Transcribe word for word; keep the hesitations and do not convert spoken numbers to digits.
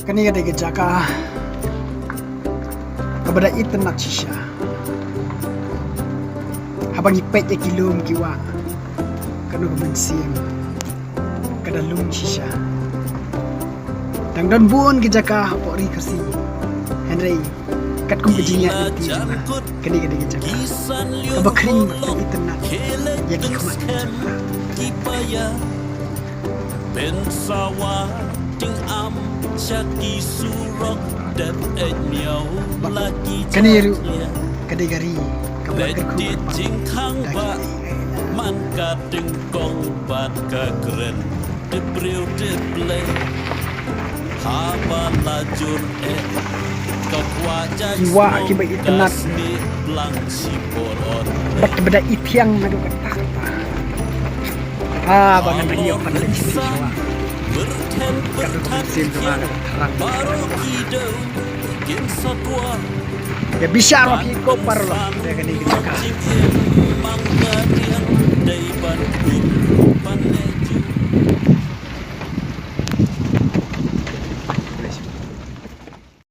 Kane ka dei ka jaka kaba da itynnad shisha. Haba ngi peit ïa ki lum ki wah, kano ka mynsiem ka da lung shisha. Dang don bun ki jaka hapoh Ri Khasi, hynrei katkum ka jingïaid lynti jong nga, kane ka dei ka jaka kaba khring bad ka itynnad ïa ki khmat ki jaka. Kane ruh ka dei ka ri kaba la kyrkhu kyrpang da ki Ki wah kiba itynnad bad kiba da ithiang naduh katta katta. Ah, ba ngan ïoh ban leit sha wah. Ka dei ka mynsiem jong nga ka thrang. Ïa bishar ïa phi ko paralok ïa kane ka jaka.